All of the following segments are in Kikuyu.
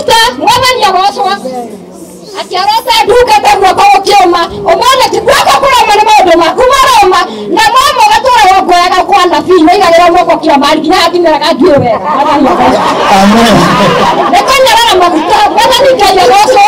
maguta mwathani agocwo akiarota ndungata guoko gũkĩũma ũmone ti guoko kũroma nĩ maũndũ maku maroma na mama ũgatũra wongoyaga kwa nabii waigagĩrwo guoko kĩama nginya hatimeraga njuĩ wega mwathani agocwo Amen. Nĩ kũnyarara maguta mwathani Ngai agocwo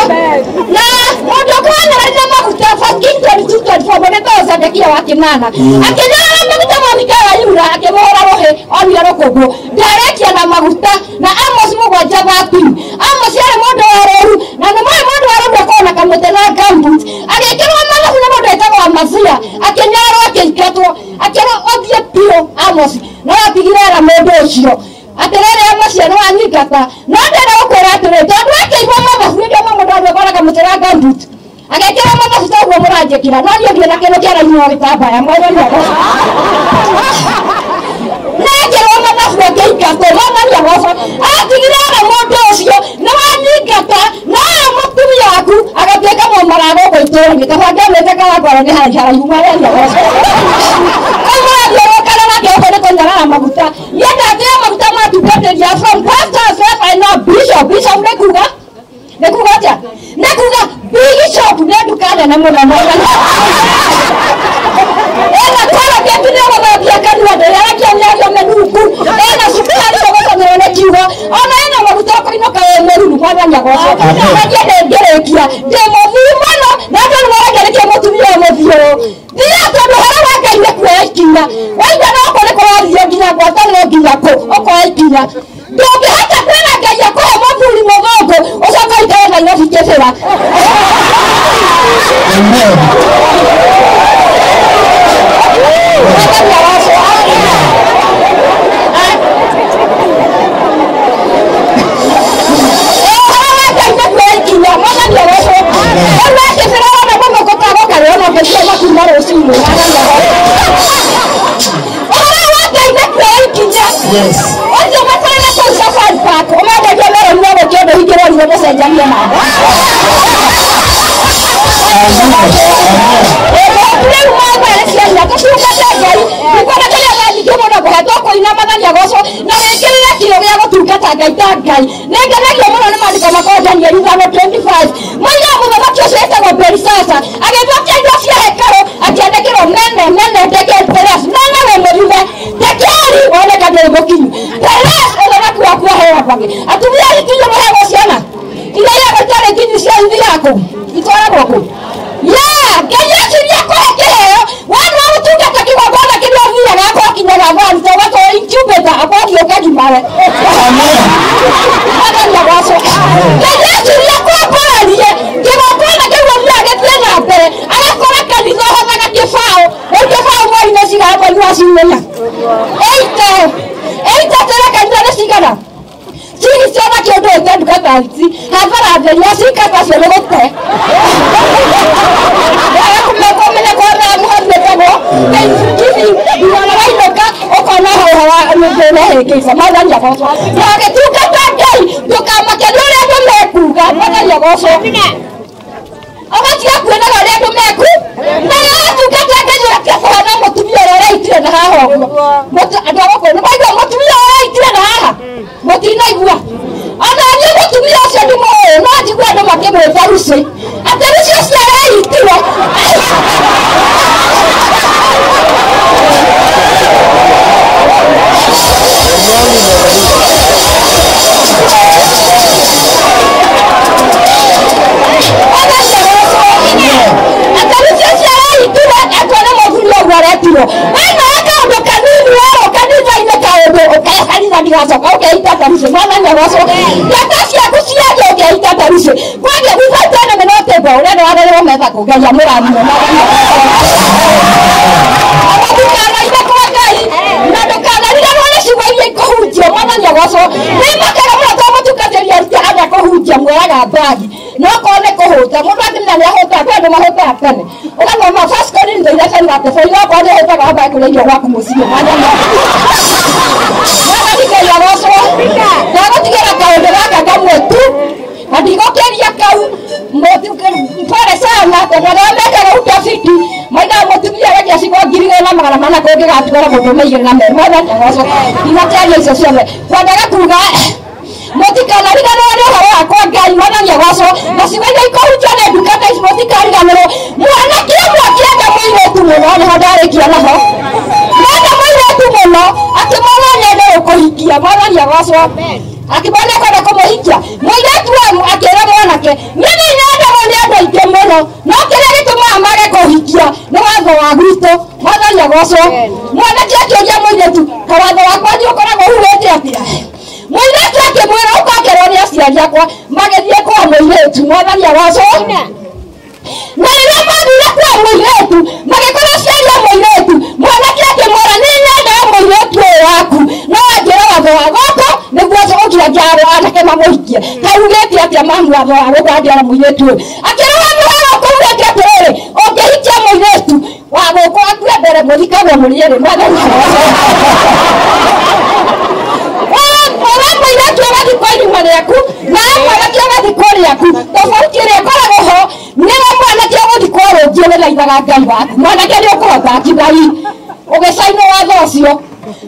na mũndũ ũkũnyararire maguta First Kings 22:24 mũndũ wĩtagwo Zedekia wa Kĩnana akĩnyarara maguta mwanike wa Yuda akĩmũhũra rũhĩ onio rũkũngũ ndarekia na maguta na Amos 7:13 Amos arĩ mũndũ wa rũru na nĩ mũĩ mũndũ wa rũru akoragwo na kamũtĩ na gumboot agĩkĩrwo mathabu nĩ mũndũ wĩtagwo Amazia akĩnyararwo akĩingatwo akĩrwo ũthiĩ biũ Amos no atigire era mũndũ ũcio atĩrĩrĩ Amazia nĩ wanyingata no ndĩrenda gũkwĩra atĩrĩ tondũ akĩigua mathabu nĩkĩo mũndũ akoragwo na kamũtĩ na gumboot agekĩra mathabu ta ũguo mũranjĩkĩra no niĩ ndirĩ na kĩndũ kĩarainwo gĩtambaya mwathani agocwo nekĩrwo mathabu akĩingatwo mwathani agocwo atigire ona mũndũ ũcio nĩ wanyingata no ũyũ mũtumia waku agatuĩka mũmara gũkũ itũũra-inĩ kaba ngĩamĩte kawangwara nĩ haraiharaihu mwathani agocwo kau mũrathiũrũrũkana nake ũguo nĩ kũnyarara maguta niĩ ndatĩra maguta ma tungatĩria from pastors reverend na bishop bishop nĩ kuga nĩ kuga atĩa nĩ kuga bishop nĩ nduka nene mũno mwathani ena kora gĩtu nĩ gũthambia kanua ndĩrarakia mĩario mĩnungu ena cukari ũgũcomerwo nĩ kiugo ona ena maguta ũkũinũka wĩ mũruru mwathani agocwo na niĩ ndĩngĩrĩkia ndĩ mũthii mũno na andũ nĩ maragia nĩkĩo mũtumia ũyũ mũthii ũyũ thia tondũ ũhoro wa Ngai nĩ kuoya ikinya waigua no kũ nĩ kũrathio nginya ngwatanĩro nginya kũ ũkoya ikinya ndũngĩhota kwĩra Ngai akũhe mũthuri mũthũngũ ũcoke ũikare Nairobi kĩbĩra Amen. Mwathani agocwo ũhoro wa Ngai nĩ kuoya ikinya mwathani agocwo rĩu we kĩbĩra wona mũno gũtagũkarĩo na ũngĩtua makiuma rũcinĩ mwathani agocwo ũhoro wa Ngai nĩ kuoya ikinya Yes. ũthiĩ ũgakorere kũu Safari Park ũmenderie meroni wa gũkĩ ũndũ hingĩrwo mũcenjanie namba rĩu mwatharĩ ciana tũtungate Ngai nĩkuona kĩrĩa thaa nyingĩ mũno ngũhetwo kũina mwathani agocwo na wĩkĩrĩre kĩo gĩa gũtungata Ngai ta Ngai nĩngenagio mũno nĩ maandĩko makwa Danieli 5:25 moigaga mũthamaki ũcio wĩtagwo Belisasa agĩthũkia indo cia hekarũ akĩandĩkĩrwo mene mene tekel peres mene wĩ mũthume tekeli woneka ndũrĩ mũkinyu peres ũthamaki waku waheagwo atumia ahikinyio maheagwo ciana iria iheagwo itarĩ nginyu cia ithiaga kũ itwaragwo kũ ya Ngai aciria kũhe kĩheo wana gũtungata kĩgongona kĩrĩa ũthiaga gwakinyaga thaa ũgatwarwo incubator akwathiĩ ũkagimare Amen. mwathani agocwo Ngai aciria kwambararie kĩgongona kĩu ũthiaga gĩthiĩ na mbere agakora kanitha ũhothaga kĩbaũ rĩu kĩbaũ mweri nĩ cigana mweri wa ciumia eite eite tĩra kanitha nĩ cigana cigi ciona kĩũndũ ĩte nduka ici hathara theria cikata cio nĩ gũte kũmenya kona mũhari wĩtagwo thanksgiving nginya wainũka ũkona hau ũrehĩngĩca mwathani agocwo na ũgĩtungata Ngai ndũkamake nĩ ũrĩa andũ mekuga mwathani agocwo ũgatiga kuonaga ũrĩa andũ meku na ũgatungata Ngai ũgatiga kũhana mũtumia ũrĩa ũreitire na haha ũguo andũ a gũkũ nĩ maigua mũtumia ũrĩa ũreitire na haha mũtinaigua ona niĩ mũtumia ũcio ndimũũĩ no njigua andũ makĩmwĩta Lucy atĩ Lucy ũcio areitire atĩ Lucy ũcio areitire ekuona mũthuri ũguo aretirwo wena kaũndũ kanini werwo kanitha-inĩ kaũndũ ũkaya kanitha ndigacoka ũkeita ta Lucy mwathani agocwo ndata ciaku ciathĩ ũkeita ta Lucy kwagĩa without enemy no table ũrĩa nĩ wagererwo metha kũ Ngai amũrathime mwathani ndũkanaime kwa Ngai na ndũkanariganĩrwo nĩ ciugo iria ikũhunjio mwathani agocwo nĩ makaga mũno tondũ mũtungatĩri aruta aga kũhunjia muoyaga mbagi no korwo nĩ kũhũta mũndũ angĩmenya nĩ ahũtaga kwĩ andũ mahũtaga tene ũgathoma First Corinthians 11:34 no korwo nĩ ũhũtaga wambaga kũrĩa irio gwaku mũciĩ mwathani mwathani Ngai agocwo ndagũtigĩra kaũndũ gaka kamwe tu na ndigũkĩria kau pole sana tondũ arĩa mekaga utafiti maigaga mũtumia arendia cigo 2400 kũngĩgatigara mũndũ ũmwe igĩrĩ na merĩ mwathani agocwo ndinakĩaria icio ciothe kwendaga kuga Mũtikanariganĩrwo nĩ ũhoro wakwa Ngai mwathani agocwo na ciugo iria ikũhunjio nĩ ndungata ici mũtikariganĩrwo. Mwanake ũmwe akĩenda mũirĩtu mũno, nĩho ndarĩkia naho, mwenda mũirĩtu mũno akĩmwona nyende gũkũhikia mwathani agocwo, akĩmwona kwenda kũmũhikia mũirĩtu ũyũ akĩra mwanake niĩ nĩ nyendagwo nĩ andũ aingĩ mũno no kĩrĩa gĩtũmaga mage kũhikia nĩ watho wa gwitũ mwathani agocwo. Mwanake akĩũria mũirĩtu kawatho wakwa nĩ ũkoragwo ugĩte atĩa? Mũirĩtu akĩmwĩra ũkakerwo nĩ aciari akwa magĩthiĩ kwa mũirĩtu mwathani agocwo. Na rĩrĩa mathire kwa mũirĩtu magĩkora aciari a mũirĩtu, mwanake akĩmwĩra nĩ nyendaga mũirĩtu ũyũ waku no anjĩra watho wa gũkũ nĩguo ũkĩanjia anake mamũhikie. Kaugĩte atĩa mamu watho wa gũkũ anjĩra mũirĩtu ũyũ? Akĩra watho wa gũkũ ugĩte atĩrĩrĩ, ũngĩhikia mũirĩtu wa gũkũ akue mbere mũthikagwo mũrĩ erĩ mwathani agocwo. Ũra mũirĩtu ũgathikwo irima rĩaku nawe mwanake ũgathikwo rĩaku. Tofauti ĩrĩa ĩkoragwo ho nĩwe mwanake ũgũthikwo rũngiũ ũgĩthaithaga Ngai waku, mwanake nĩ ũkũhota akiuga ii ũgĩcainwo watho ũcio.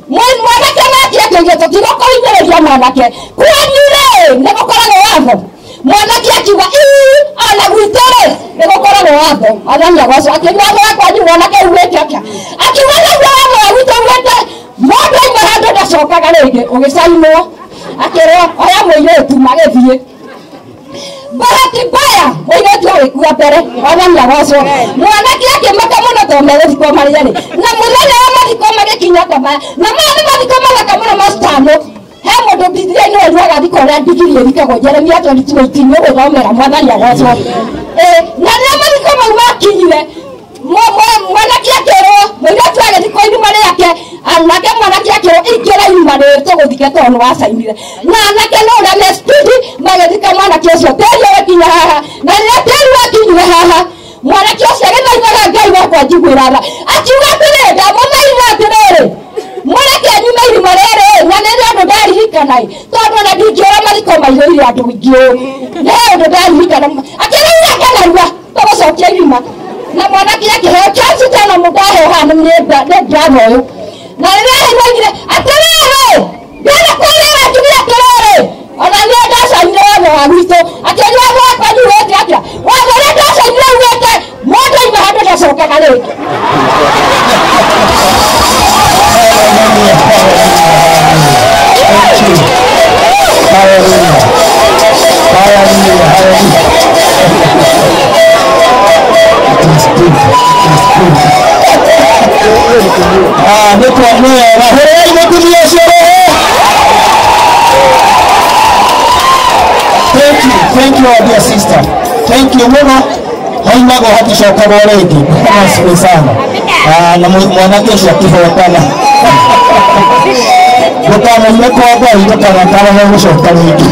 Mwanake nake akĩuga tũtigũkũhinyĩrĩria mwanake kwanyu rĩ nĩ gũkoragwo watho. Mwanake akiuga ii ona gwitũ rĩ nĩ gũkoragwo watho mwathani agocwo. Akĩuga watho wa kwanyu mwanake ugĩte atĩa? Akiuga nĩguo watho wa gwitũ ugĩte mũndũ aima handũ ndacokaga rĩngĩ ũgĩcainwo. Akĩrwo oya mũirĩtu magĩthiĩ. Bahati mbaya mũirĩtu agĩkua mbere mwathani agocwo. Mwanake akĩmaka mũno tondũ megũthikwo marĩ erĩ na mũthenya wa mathiko magĩkinya ta maya na maya nĩ mathiko mathaka mũno macitano. He mũndũ Bibilia-inĩ ũruaga thiko ũrĩa ndigiri ĩthikagwo Jeremia 22:18 nĩũgũthomera mwathani agocwo. Na rĩrĩa mathiko mau makinyire mwanake akĩrwo mũirĩtu agĩthikwo irima rĩake, anake mwanake akĩrwo ingĩra irima rĩrĩ tũgũthike tondũ nĩwacainire. Na anake no ũrĩa me spidi magĩthika mwanake ũcio tĩri ũgĩkinya haha, na rĩrĩa tĩri wakinyire haha mwanake ũcio agĩthaithaga Ngai wakwa njiguĩra tha akiuga atĩrĩrĩ, ndamũthaitha atĩrĩrĩ mũreke nyume irima rĩrĩ na nĩ ũndũ ndaririkana tondũ ona ndingĩũra mathiko maihũire andũ aingĩ ũũ nĩ ũndũ ndaririkana. Akĩrĩire narua tũgũcokia irima na mwanake akĩheo chance tena mũndũ aheo haha nĩ brother ũyũ. Na rĩrĩa aheirwo augire atĩrĩrĩ ndĩrenda kwĩrĩra njuge atĩrĩrĩ ona niĩ ndacainire watho wa gwitũ. Akĩũria watho wa kwanyu ugĩte atĩa? Watho ũrĩa ndacainire ugĩte mũndũ aima handũ ndacokaga rĩngĩ. Hallelujah. Hallelujah. Hallelujah. It is good. It is good. Ah, thank you, our dear sister. Thank you, muno. Haimagwo haticokagwo rĩngĩ. Bwana sana. Na mwanake ũcio akĩhotana. Ndũkanoime kwa Ngai ndũkanakarahe gũcoka rĩngĩ.